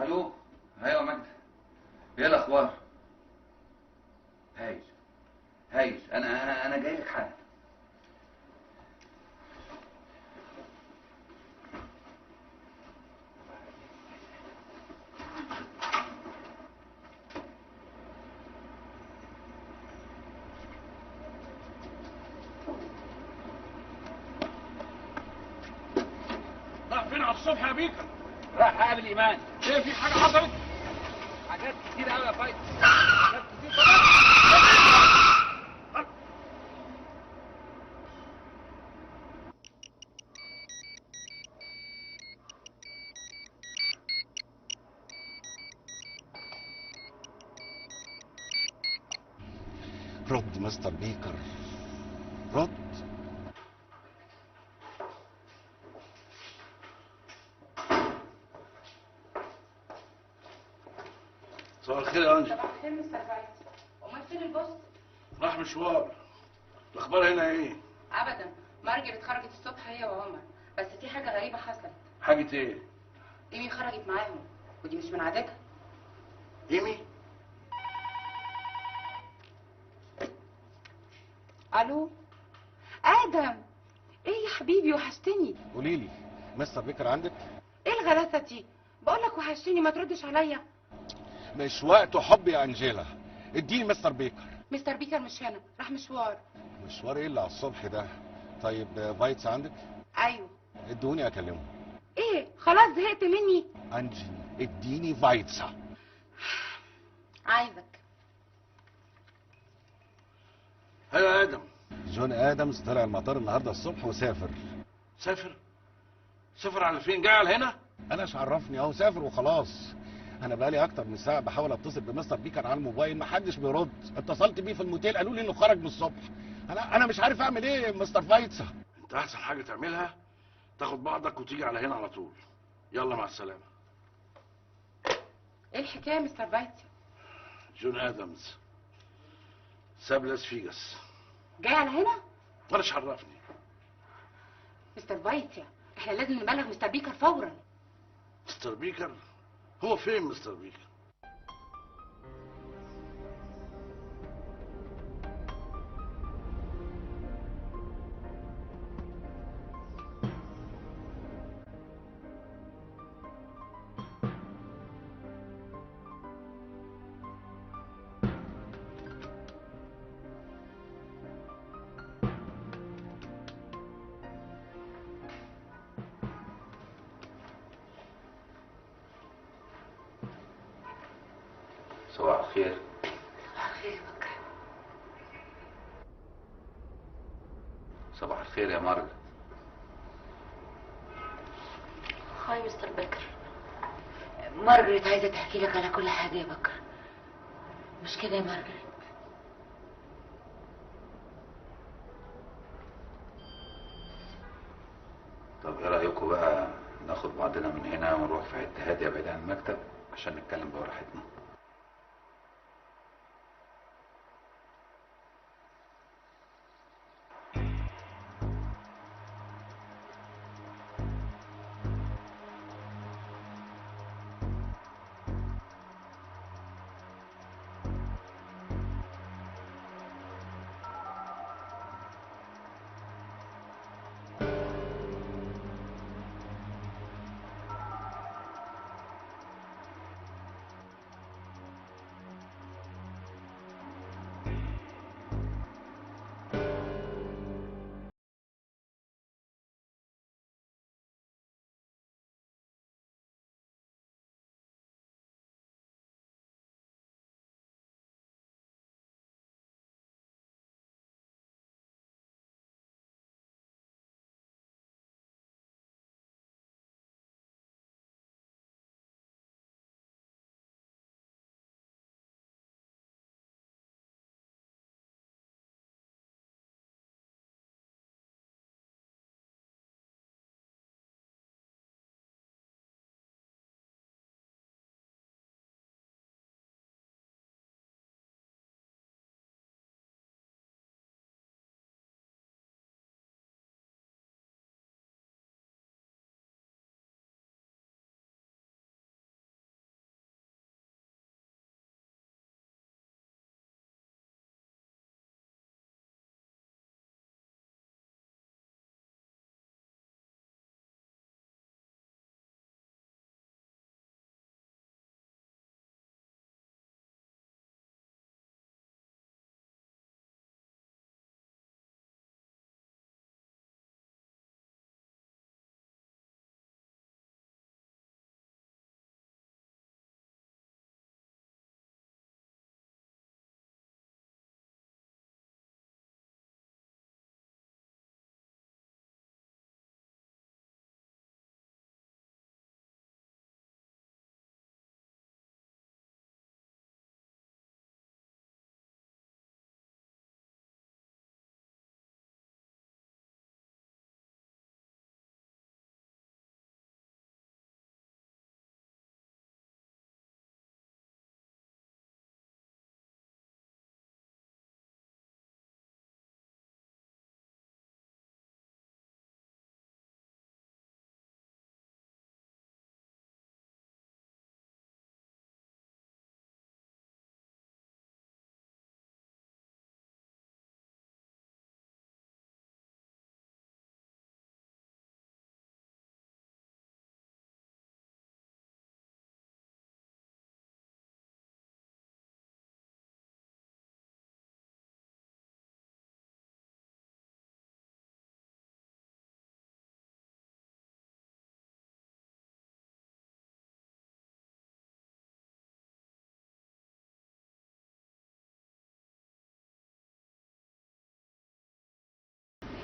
الو، ايوه مجد، ايه الاخبار؟ هايل هايل، انا جاي لك حالا. راح فين على الصبح يا بيكر؟ راح اقابل ايمان. ايه، في حاجة حصلت؟ حاجات كتير قوي يا فايز، حاجات كتير طبعا. رد مستر بيكر، رد. صباح الخير يا انجي. صباح الخير مستر فايز. امال فين ال boss؟ راح مشوار. الاخبار هنا ايه؟ ابدا، مارجريت خرجت الصبح هي وعمر، بس في حاجة غريبة حصلت. حاجة ايه؟ ايمي خرجت معاهم، ودي مش من عادتها. ايمي؟ الو ادم، ايه يا حبيبي وحشتني. قولي لي مستر بيكر عندك؟ ايه الغلاسه دي؟ بقول لك وحشتني ما تردش عليا. مش وقت حب يا انجيلا، اديني مستر بيكر. مستر بيكر مش هنا، راح مشوار. مشوار ايه اللي على الصبح ده؟ طيب فايتس عندك؟ ايوه. ادوني اكلمه. ايه خلاص زهقت مني؟ انجي اديني فايتس. عايزك. ايوه يا ادم. جون ادمز طلع المطار النهارده الصبح وسافر. سافر؟ سافر على فين؟ جاي على هنا؟ انا مش عرفني، اهو سافر وخلاص. انا بقالي اكتر من ساعة بحاول اتصل بمستر بيكر على الموبايل محدش بيرد. اتصلت بيه في الموتيل قالوا لي انه خرج من الصبح. انا مش عارف اعمل ايه مستر فايتسا. انت احسن حاجة تعملها تاخد بعضك وتيجي على هنا على طول. يلا مع السلامة. ايه الحكاية يا مستر فايتسا؟ جون ادمز ساب لاس فيجاس. جاي على هنا؟ وانا عرفني. مستر فايتسا احنا لازم نبلغ مستر بيكر فورا. مستر بيكر؟ هو فين مستر بيكر؟ صباح الخير. صباح الخير يا بكر. صباح الخير يا مارجريت. hi مستر بكر. مارجريت عايزه تحكي لك على كل حاجة يا بكر، مش كده يا مارجريت؟ طب ايه رايكم بقى ناخد بعضنا من هنا ونروح في حتة هادية بعيد عن المكتب عشان نتكلم براحتنا؟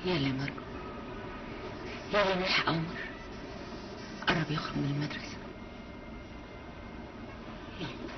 يلا يا مارجو، يلا نلحق عمر، قرب يخرج من المدرسة. يلا.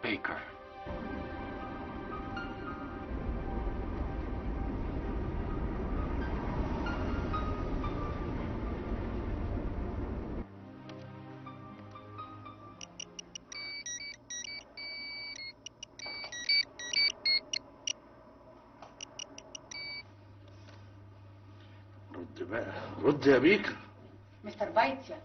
بيكر. رد بقى، رد يا بيكر. مستر بايتيا.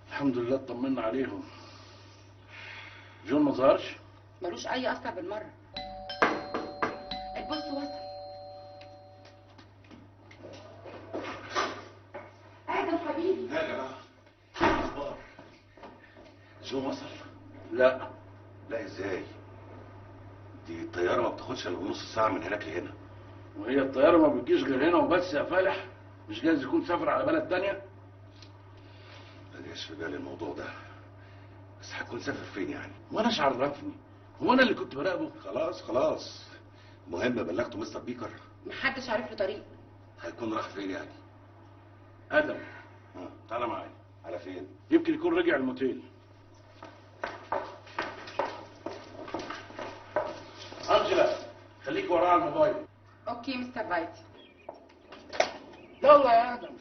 الحمد لله اطمنا عليهم. جون ما ظهرش؟ ملوش اي اثر بالمرة. ال boss وصل. ادم حبيبي. يا جماعة اخبار جون وصل؟ لا. لا ازاي؟ دي الطيارة ما بتاخدش الا نص ساعة من هناك لهنا. وهي الطيارة ما بتجيش غير هنا وبس يا فالح؟ مش جايز يكون سافر على بلد تانية؟ ما جاش في بالي الموضوع ده، بس هتكون سافر فين يعني؟ وانا عرفني؟ هو انا اللي كنت براقبه؟ خلاص خلاص، المهم بلغته مستر بيكر؟ محدش عارف له طريق. هيكون راح فين يعني؟ ادم تعالى معايا. على فين؟ يمكن يكون رجع الموتيل. انجلا خليك وراه على الموبايل. okay مستر بايتي. يلا يا ادم.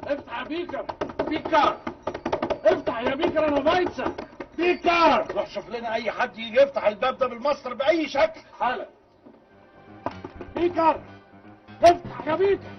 افتح يا بيكر، بيكر افتح يا بيكر، انا بايتسا. بيكر روح شوف لنا اي حد يجي يفتح الباب ده بالمسطر باي شكل حالا. بيكر افتح يا بيكر.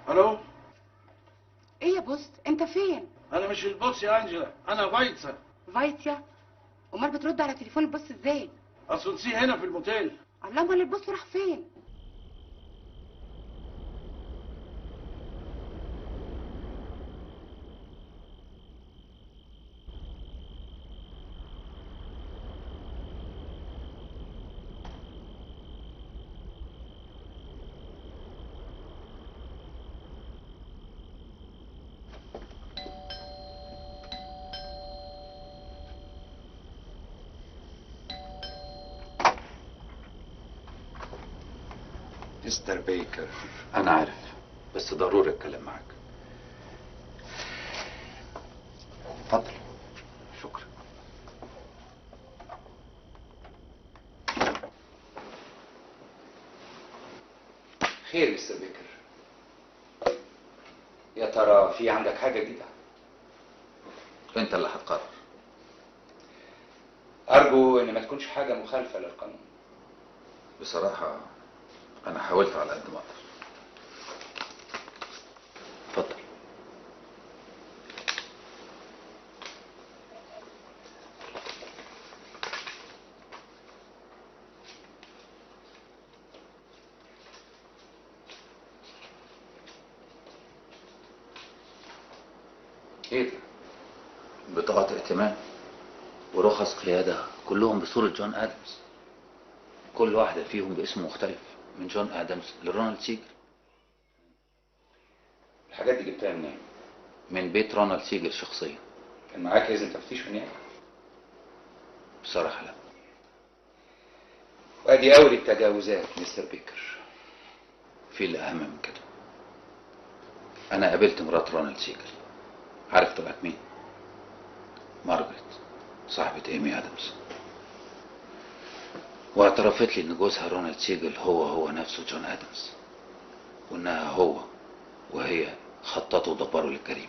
الو. ايه يا boss، انت فين؟ انا مش ال boss يا انجلا، انا فايتسا. فايتسا؟ امال بترد على تليفون ال boss ازاي؟ اصل نسيه هنا في الموتيل. الله، امال ال boss راح فين؟ مستر بيكر. انا عارف، بس ضروري اتكلم معاك. اتفضل. شكرا. خير مستر بيكر، يا ترى في عندك حاجة جديدة؟ انت اللي هتقرر. أرجو إن ما تكونش حاجة مخالفة للقانون. بصراحة أنا حاولت على قد ما أقدر. اتفضل. إيه ده؟ بطاقة ائتمان ورخص قيادة كلهم بصورة جون آدمز، كل واحدة فيهم باسم مختلف من جون آدمز لرونالد سيجل. الحاجات دي جبتها منين؟ من بيت رونالد سيجل شخصيا. كان معاك إذن تفتيش من هنا؟ بصراحة لا. وادي أول التجاوزات مستر بيكر. في اللي أهم من كده، أنا قابلت مرات رونالد سيجل. عارف طلعت مين؟ مارجريت، صاحبة إيمي آدمز. واعترفت لي إن جوزها رونالد سيجل هو نفسه جون آدمز، وإنها هو وهي خططوا ودبروا للجريمة.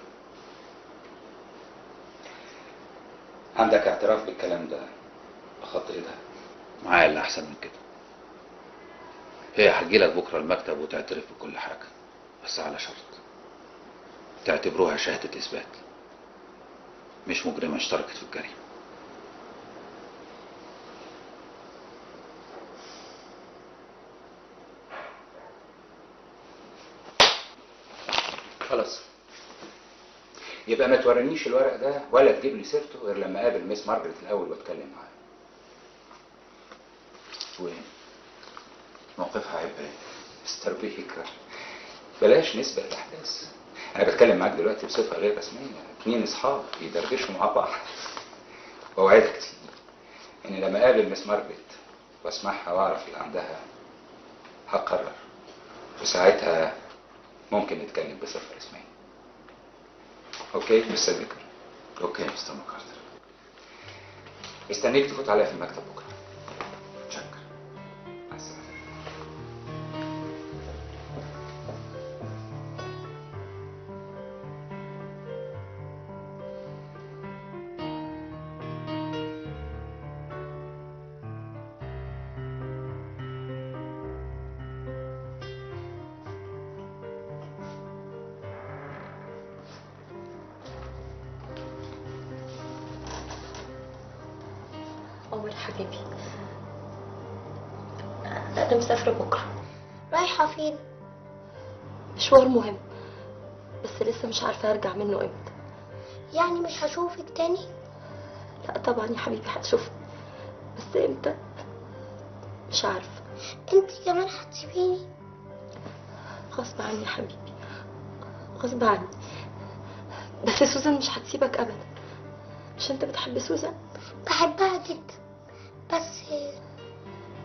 عندك اعتراف بالكلام ده بخط إيدها؟ معايا اللي أحسن من كده. هي هتجيلك بكرة المكتب وتعترف بكل حاجة، بس على شرط تعتبروها شهادة إثبات، مش مجرمة اشتركت في الجريمة. خلاص، يبقى ما تورينيش الورق ده ولا تجيب لي سيرته غير لما اقابل ميس مارجريت الاول واتكلم معاها. وين موقفها هيبقى ايه؟ مستر بيكر بلاش نسبق الاحداث. انا بتكلم معاك دلوقتي بصفة غير رسمية، اتنين اصحاب يدردشوا مع بعض. واوعدك ان لما اقابل ميس مارجريت واسمعها واعرف اللي عندها هقرر، وساعتها ممكن نتكلم بصفة رسمية. okay مستر بيكر؟ okay مستر مكارتر. مستنيك تفوت عليا في المكتب بكره. شكرا. مع السلامة. عمر حبيبي، أنا مسافرة بكرة. رايحة فين؟ مشوار مهم، بس لسه مش عارفة أرجع منه إمتى. يعني مش هشوفك تاني؟ لا طبعا يا حبيبي هتشوفني، بس إمتى مش عارفة. أنت كمان هتسيبيني؟ غصب عني يا حبيبي، غصب عني. بس سوزان مش هتسيبك أبدا. مش أنت بتحب سوزان؟ بحبها جدا، بس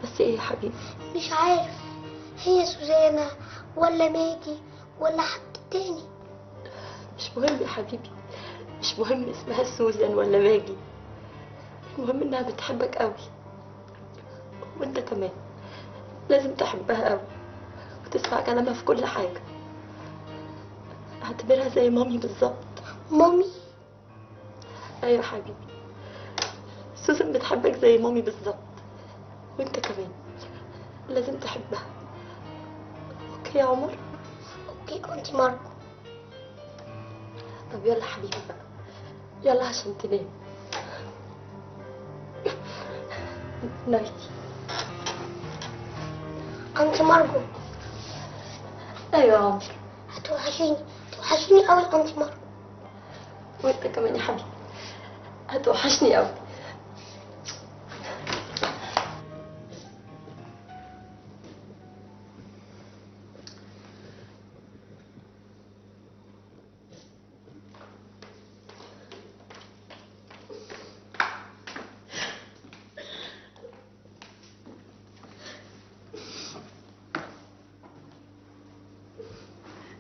بس ايه يا حبيبي؟ مش عارف هي سوزانا ولا ماجي ولا حد تاني. مش مهم يا حبيبي، مش مهم اسمها سوزان ولا ماجي، المهم انها بتحبك قوي، وانت كمان لازم تحبها قوي وتسمع كلامها في كل حاجة. اعتبرها زي مامي بالظبط. مامي؟ ايوه يا حبيبي، سوزان بتحبك زي مامي بالظبط، وانت كمان لازم تحبها. okay يا عمر؟ okay auntie ماركو. طب يلا حبيبي بقى، يلا عشان تنام. nighty. auntie ماركو. ايوه يا عمر. هتوحشيني، توحشيني قوي auntie ماركو. وانت كمان يا حبيبي هتوحشني قوي.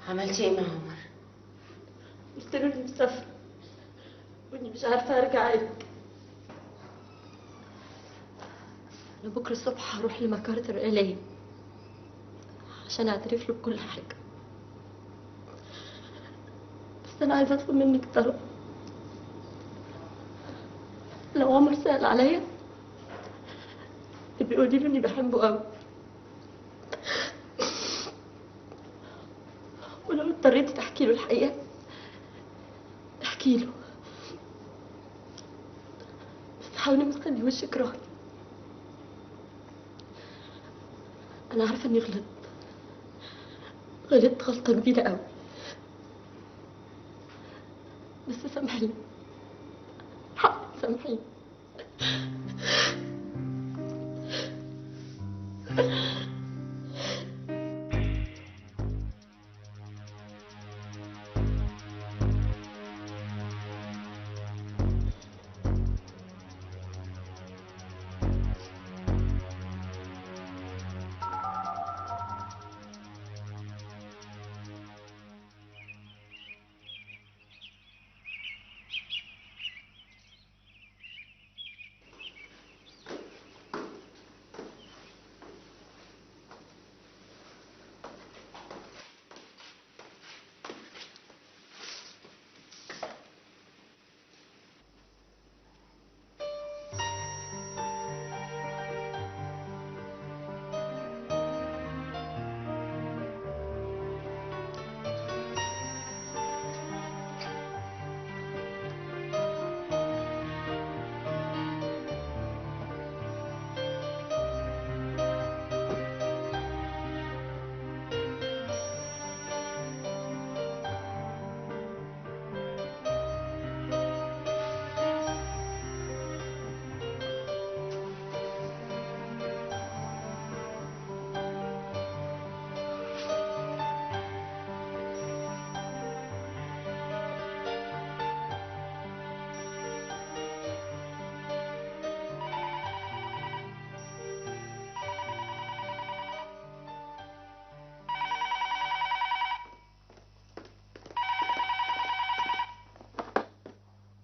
عملتي ايه مع عمر؟ قلت له اني مسافرة واني مش عارفة ارجع امتى. انا بكرة الصبح هروح لمكارتر الي عشان اعترف له بكل حاجة. بس انا عايزة اطلب منك طلب. لو عمر سأل عليا بيقولي له اني بحبه قوي، ولو اضطريتي تحكي له الحقيقة احكي له، بس حاولي ما تخليهوش يكرهني. انا عارفة اني غلطت غلطة كبيرة قوي، بس سامحيني، حقك سامحيني.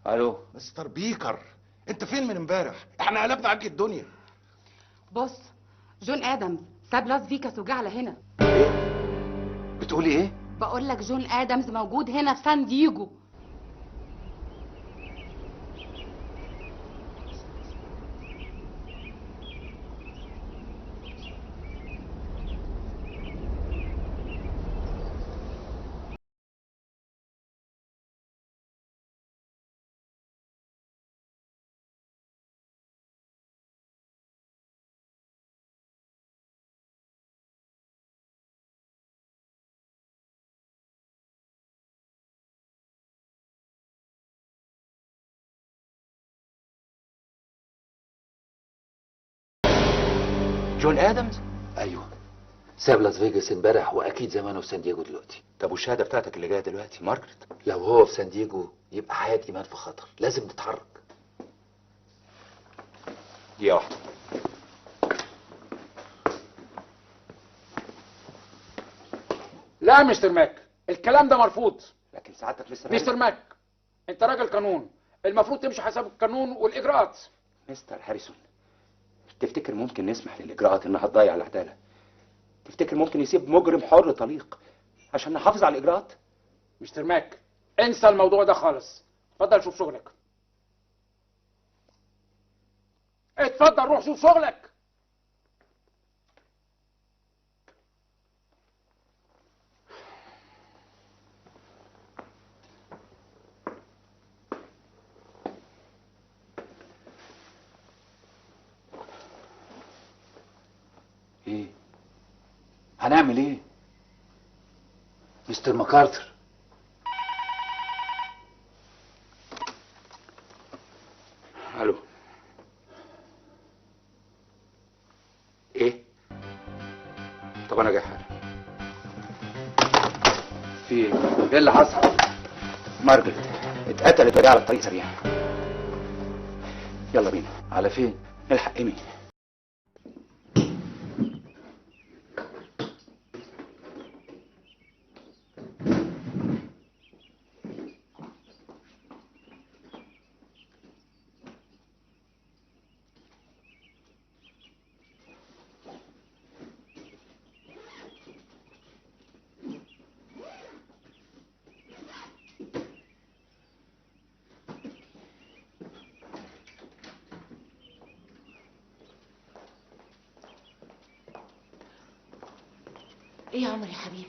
الو مستر بيكر، انت فين من امبارح؟ احنا قلبنا عليك الدنيا. بص، جون ادمز ساب لاس فيكاس وجه على هنا. ايه؟ بتقولي ايه؟ بقول لك جون ادمز موجود هنا في سان دييجو. جون ادمز؟ ايوه، ساب لاس فيجاس امبارح واكيد زمانه في سان دييجو دلوقتي. طب والشهادة بتاعتك اللي جاية دلوقتي مارجريت؟ لو هو في سان دييجو يبقى حياة ايمان في خطر، لازم نتحرك. دقيقة واحدة. لا مستر ماك، الكلام ده مرفوض. لكن سعادتك لسه مستر ماك، انت راجل قانون، المفروض تمشي حسب القانون والاجراءات. مستر هاريسون، تفتكر ممكن نسمح للإجراءات إنها تضيع العدالة؟ تفتكر ممكن يسيب مجرم حر طليق عشان نحافظ على الإجراءات؟ مستر ماك، انسى الموضوع ده خالص. اتفضل شوف شغلك. اتفضل روح شوف شغلك. ايه؟ هنعمل ايه؟ مستر ماكارتر. الو. ايه؟ طب انا جاي حالا. في ايه؟ ايه اللي حصل؟ مارجريت اتقتلت وهي على الطريق سريع. يلا بينا. على فين؟ نلحق ايمي. ايه يا عمر يا حبيبي؟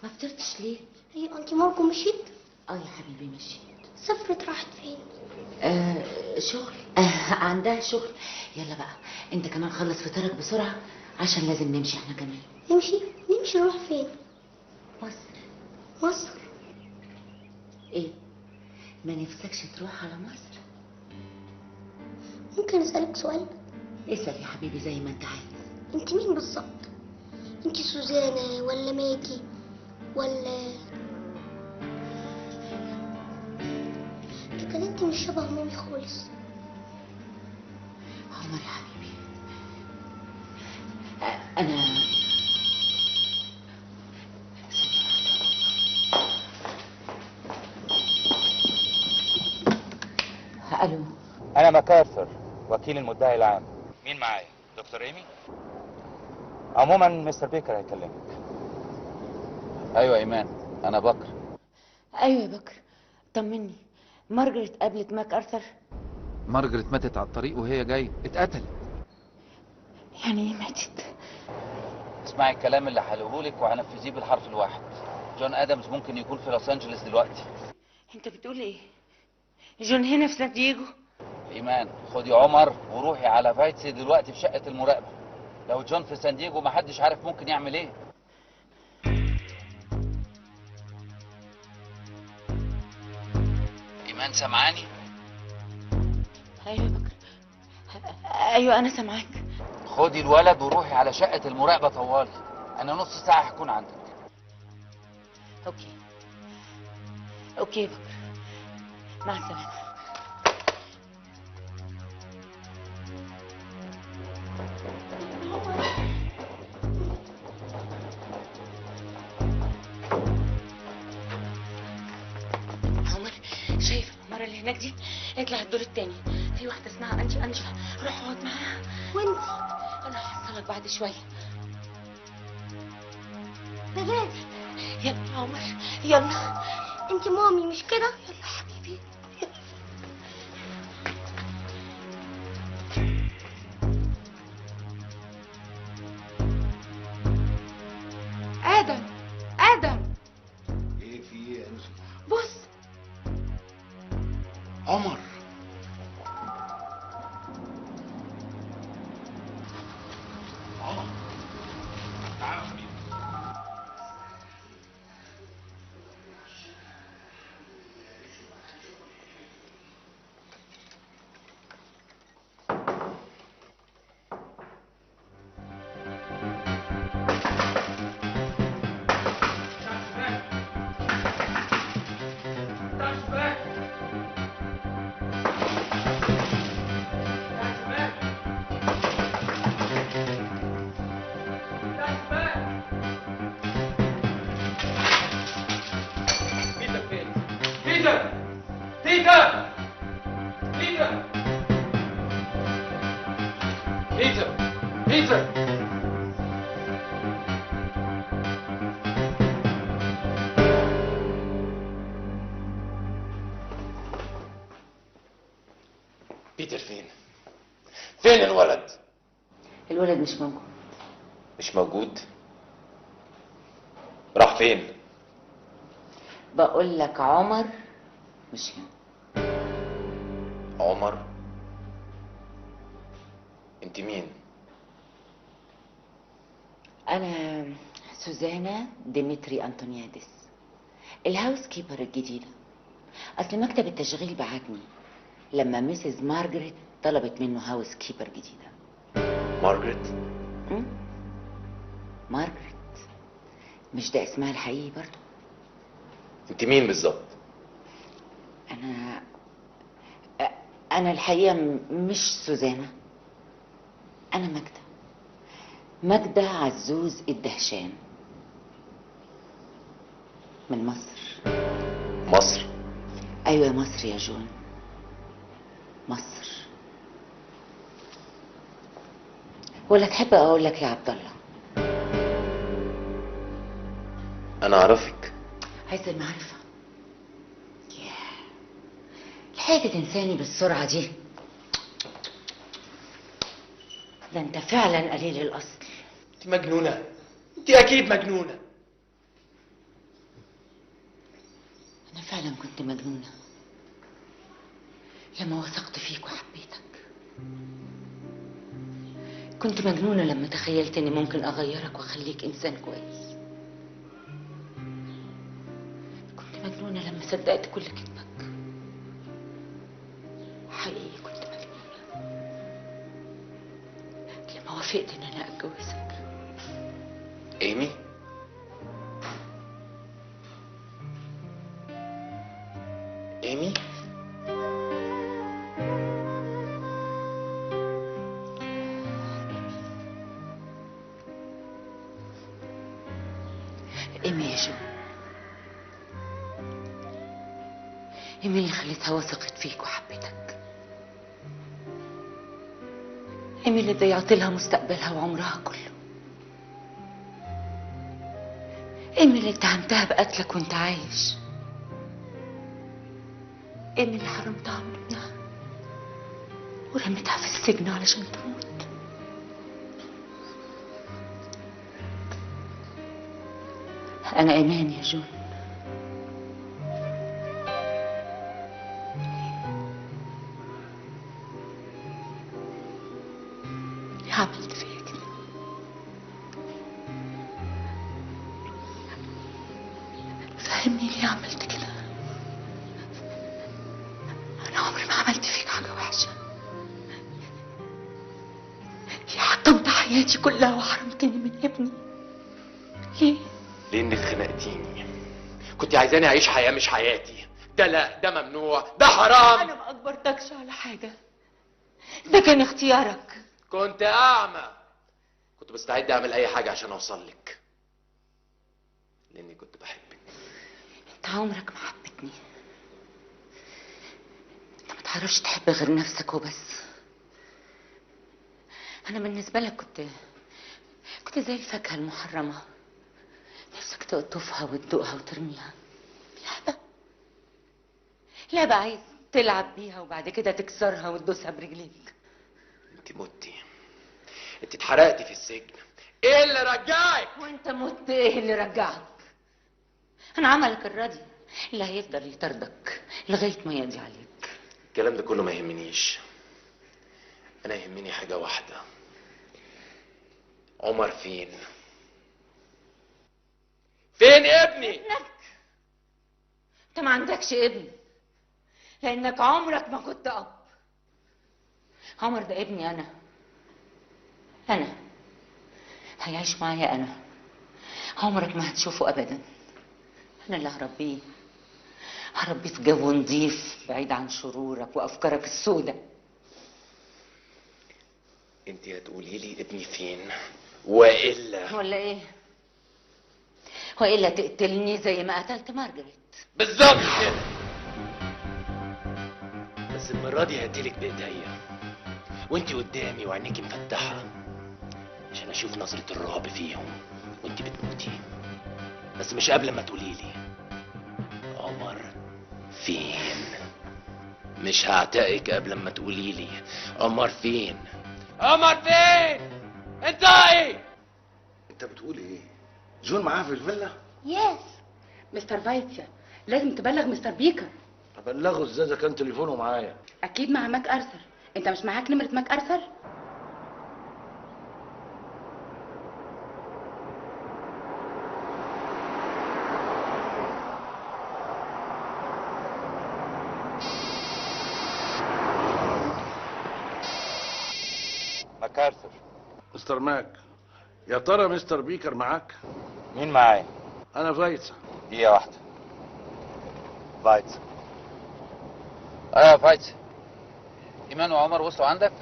ما فطرتش ليه؟ هي auntie مارجو مشيت؟ اه يا حبيبي مشيت. سافرت راحت فين؟ شغل. عندها شغل. يلا بقى انت كمان خلص فطارك بسرعة عشان لازم نمشي احنا كمان. نمشي؟ نمشي نروح فين؟ مصر. مصر؟ ايه؟ ما نفسكش تروح على مصر؟ ممكن اسألك سؤال؟ اسأل يا حبيبي زي ما انت عايز. انت مين بالظبط؟ انت سوزانا ولا ماجي ولا؟ لكن انت مش شبه مامي خالص. عمر يا حبيبي انا الو. انا ماكارثر وكيل المدعي العام. مين معايا؟ دكتور ايمي؟ عموما مستر بيكر هيكلمك. ايوه ايمان، انا بكر. ايوه يا بكر، طمني، مارجريت قابلت ماك ارثر؟ مارجريت ماتت على الطريق وهي جاية، اتقتلت. يعني ايه ماتت؟ اسمعي الكلام اللي هقوله لك وهنفذيه بالحرف الواحد. جون ادمز ممكن يكون في لوس انجلوس دلوقتي. انت بتقول ايه؟ جون هنا في سان دييجو؟ ايمان خدي عمر وروحي على فايتسي دلوقتي في شقه المراقبة. لو جون في سان دييجو محدش عارف ممكن يعمل ايه. ايمان سامعاني؟ ايوه يا بكر، ايوه انا سامعاك. خدي الولد وروحي على شقه المراقبة طوالي، انا نص ساعة هكون عندك. okay okay يا بكر، مع السلامة. عمر شايف العمارة اللي هناك دي؟ اطلع الدور التاني، في واحدة اسمها انجي انجلا، روح اقعد معاها. وانتي؟ انا هحصلك بعد شوية. بجد؟ يلا يا عمر يلا. انتي مامي مش كده؟ يلا حبيبي. آدم آدم. ايه في ايه يا انجي؟ بص. عمر. عمر تعال يا حبيبي. بيتر فين؟ فين الولد؟ الولد مش موجود. مش موجود؟ راح فين؟ بقول لك عمر مش هنا. عمر؟ انت مين؟ انا سوزانا ديمتري انطونيادس، ال housekeeper الجديدة. اصل مكتب التشغيل بعتني لما Mrs. مارجريت طلبت منه housekeeper جديدة. مارجريت؟ مارجريت مش ده اسمها الحقيقي برضو؟ انت مين بالظبط؟ انا الحقيقة مش سوزانا، انا ماجدة. ماجدة عزوز الدهشان من مصر. مصر؟ ايوه مصر يا جون، مصر. ولا تحب اقول لك يا عبد الله؟ انا اعرفك. عايز المعرفة؟ ياه، لحقت تنساني بالسرعة دي؟ ده انت فعلا قليل الاصل. انت مجنونة. انت اكيد مجنونة. انا فعلا كنت مجنونة لما وثقت فيك وحبيتك. كنت مجنونة لما تخيلت اني ممكن اغيرك واخليك انسان كويس. كنت مجنونة لما صدقت كل كذبك. حقيقي كنت مجنونة لما وافقت ان انا اتجوزك. ايمي، ايمي، ايمي يا جو، ايمي اللي خليتها وثقت فيك وحبتك، ايمي اللي ضيعت لها مستقبلها وعمرها كله، ايمي اللي اتهمتها بقتلك وانت عايش، ايمي اللي حرمتها من ابنها ورميتها في السجن علشان تموت. أنا إيمان يا جون. ليه عملت فيا كده؟ فهمني ليه عملت كده؟ أنا عمري ما عملت فيك حاجة وحشة. ليه حطمت حياتي كلها وحرمتني من ابني؟ ليه؟ لانك خنقتيني. كنت عايزاني اعيش حياة مش حياتي. ده لا، ده ممنوع، ده حرام. انا ما اجبرتكش على حاجة، ده كان اختيارك. كنت اعمى، كنت مستعد اعمل اي حاجة عشان اوصل لك، لاني كنت بحبك. انت عمرك ما حبتني. انت ما تعرفش تحب غير نفسك وبس. انا بالنسبة لك كنت زي الفاكهة المحرمة، نفسك تقطفها وتدوقها وترميها. لعبة، لعبة عايز تلعب بيها وبعد كده تكسرها وتدوسها برجليك. انت متي، انت اتحرقتي في السجن. ايه اللي رجعك؟ وانت مت، ايه اللي رجعك؟ انا عملك الراضي اللي هيفضل يطردك لغاية ما يقضي عليك. الكلام ده كله ما يهمنيش. انا يهمني حاجة واحدة. عمر فين؟ فين ابني؟ ابنك؟ انت ما عندكش ابن، لانك عمرك ما كنت اب. عمر ده ابني انا، انا هيعيش معايا انا، عمرك ما هتشوفه ابدا. انا اللي هربيه، هربيه في جو نظيف بعيد عن شرورك وافكارك السوداء. انت هتقولي لي ابني فين والا ولا ايه؟ والا تقتلني زي ما قتلت مارجريت بالظبط كده. بس المرة دي هقتلك بايديا وانتي قدامي وعينيكي مفتحة، عشان اشوف نظره الرعب فيهم وانتي بتموتي. بس مش قبل ما تقولي لي عمر فين. مش هعتقك قبل ما تقولي لي عمر فين. عمر فين؟ انت ايه؟ انت بتقول ايه؟ جون معاها في الفيلا؟ yes مستر فايتسا، لازم تبلغ مستر بيكر. ابلغه ازاي اذا كان تليفونه معايا؟ اكيد مع ماك ارثر. انت مش معاك نمرة ماك ارثر؟ ماك ارثر. مستر ماك، يا ترى مستر بيكر معاك؟ مين معايا؟ انا فايتسا. دقيقة واحدة. فايتسا. ايوه فايتسا، ايمان وعمر وصلوا عندك؟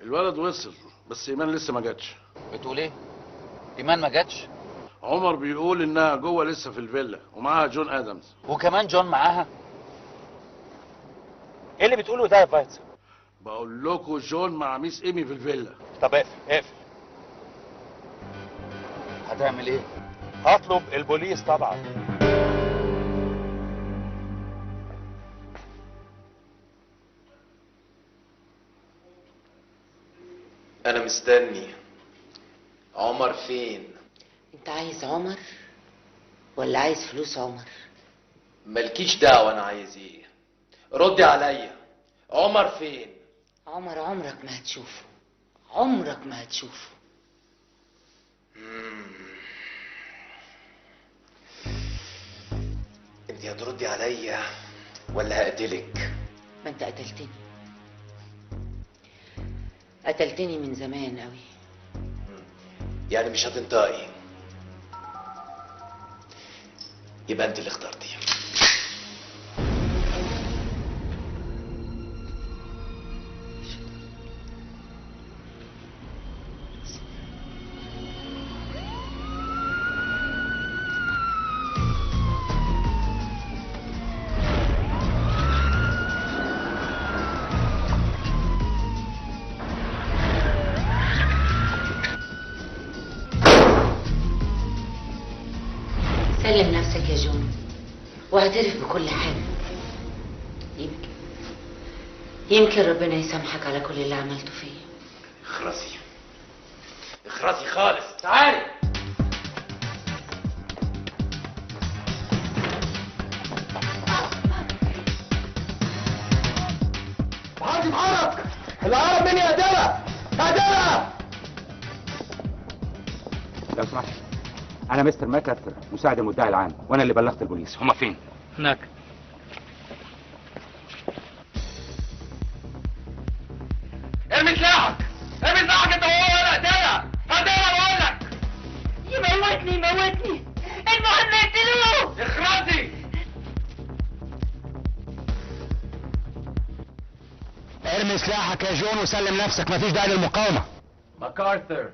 الولد وصل بس ايمان لسه ما جاتش. بتقول ايه؟ ايمان ما جاتش؟ عمر بيقول انها جوه لسه في الفيلا ومعاها جون ادمز. وكمان جون معاها؟ ايه اللي بتقوله ده يا فايتسا؟ بقول لكم جون مع ميس ايمي في الفيلا. طب اقفل اقفل. هتعمل ايه؟ هطلب البوليس طبعا. انا مستني. عمر فين؟ انت عايز عمر ولا عايز فلوس عمر؟ مالكيش دعوه انا عايز ايه، ردي عليا. عمر فين؟ عمر عمرك ما هتشوفه، عمرك ما هتشوفه. انت هتردي عليا ولا هقتلك؟ ما انت قتلتني، قتلتني من زمان قوي. يعني مش هتنطقي؟ يبقى انت اللي اخترتي. سلم نفسك يا جون واعترف بكل حاجة، يمكن ربنا يسامحك على كل اللي عملته فيا. اخرسي اخرسي خالص. تعالي. محدش يتحرك، اللي هرب مني هقتلها هقتلها. لو سمحت، أنا مستر ماكارثر مساعد المدعي العام، وأنا اللي بلغت البوليس. هما فين؟ هناك. ارمي سلاحك، ارمي سلاحك أنت وهو، أنا هقتلها هقتلها بقول لك. يموتني يموتني، المهم اقتلوه. اخرسي. ارمي سلاحك يا جون وسلم نفسك، مفيش داعي للمقاومة. ماكارثر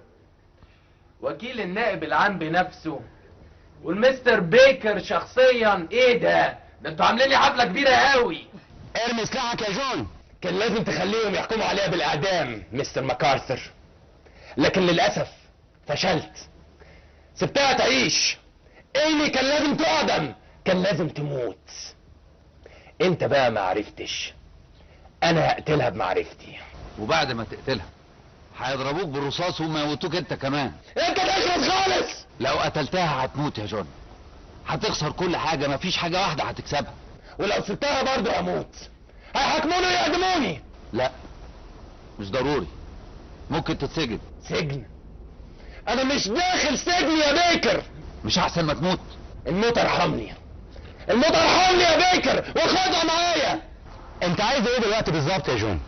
وكيل النائب العام بنفسه والمستر بيكر شخصيا، ايه ده؟ ده انتوا عاملين لي حفلة كبيرة قوي. ارمي سلاحك يا جون. كان لازم تخليهم يحكموا عليها بالاعدام مستر ماكارثر، لكن للاسف فشلت. سبتها تعيش. ايمي كان لازم تعدم، كان لازم تموت. انت بقى ما عرفتش، انا هقتلها بمعرفتي. وبعد ما تقتلها هيضربوك بالرصاص ويموتوك انت كمان. انت تخلص خالص. لو قتلتها هتموت يا جون، هتخسر كل حاجة، مفيش حاجة واحدة هتكسبها. ولو سبتها برضه هموت، هيحاكموني ويعدموني. لا مش ضروري، ممكن تتسجن. سجن؟ انا مش داخل سجن يا بيكر. مش احسن ما تموت؟ الموت ارحمني، الموت ارحمني يا بيكر، وخدها معايا. انت عايز ايه دلوقتي بالظبط يا جون؟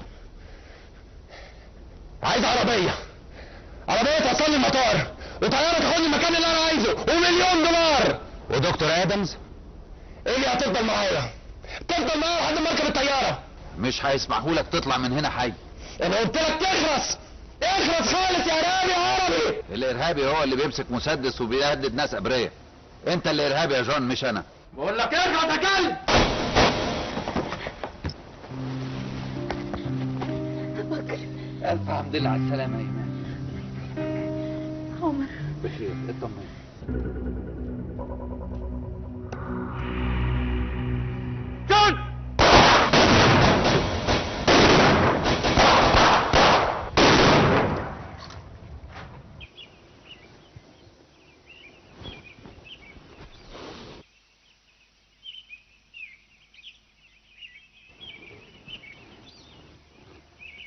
عايز عربية، عربية توصلني المطار، وطيارة تاخدني المكان اللي أنا عايزه، و$1,000,000. ودكتور آدمز؟ إيه اللي هتفضل معايا؟ تفضل معايا لحد ما أركب الطيارة. مش هيسمحولك تطلع من هنا حي. أنا قلت لك تخلص، اخلص خالص يا إرهابي يا عربي. الإرهابي هو اللي بيمسك مسدس وبيهدد ناس أبرياء. أنت اللي إرهابي يا جون مش أنا. بقول لك اخلص يا كلب. بكر. ألف حمد لله على السلامة يا إيمان. عمر بخير، اطمن. جون!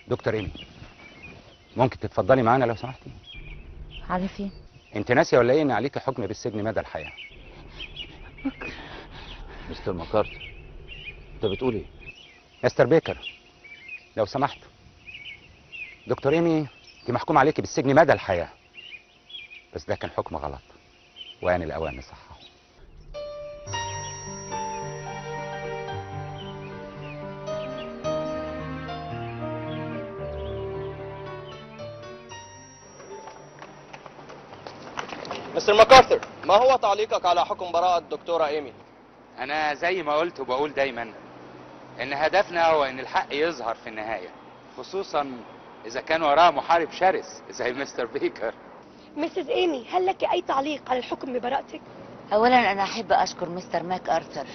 دكتور إيمي، ممكن تتفضلي معانا لو سمحتي؟ على فين؟ انت ناسيه ولا ايه ان عليكي حكم بالسجن مدى الحياة؟ بكر. مستر ماكارثر انت بتقول ايه؟ مستر بيكر لو سمحت، دكتور ايمي انت محكوم عليكي بالسجن مدى الحياة، بس ده كان حكم غلط وآن الاوان نصححه. مستر ماكارثر، ما هو تعليقك على حكم براءة الدكتورة إيمي؟ أنا زي ما قلت وبقول دايما إن هدفنا هو إن الحق يظهر في النهاية، خصوصا إذا كان وراه محارب شرس زي مستر بيكر. Mrs. إيمي، هل لك أي تعليق على الحكم ببراءتك؟ أولا أنا أحب أشكر مستر ماك أرثر،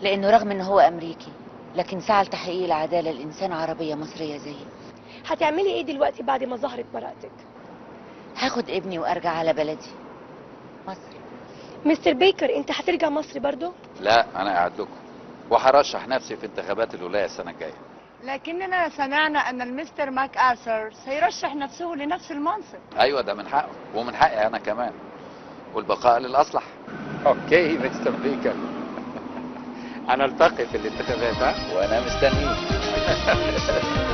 لأنه رغم إنه هو أمريكي لكن سعى لتحقيق العدالة لإنسان عربية مصرية زيي. هتعملي إيه دلوقتي بعد ما ظهرت براءتك؟ هاخد ابني وارجع على بلدي مصر. مستر بيكر انت هترجع مصر برضو؟ لا انا قاعد لكم، وهرشح نفسي في انتخابات الولاية السنة الجاية. لكننا سمعنا ان المستر ماك آرثر سيرشح نفسه لنفس المنصب. ايوه ده من حقه ومن حقي انا كمان، والبقاء للاصلح. okay مستر بيكر، هنلتقي في الانتخابات. ها؟ وانا مستنيك.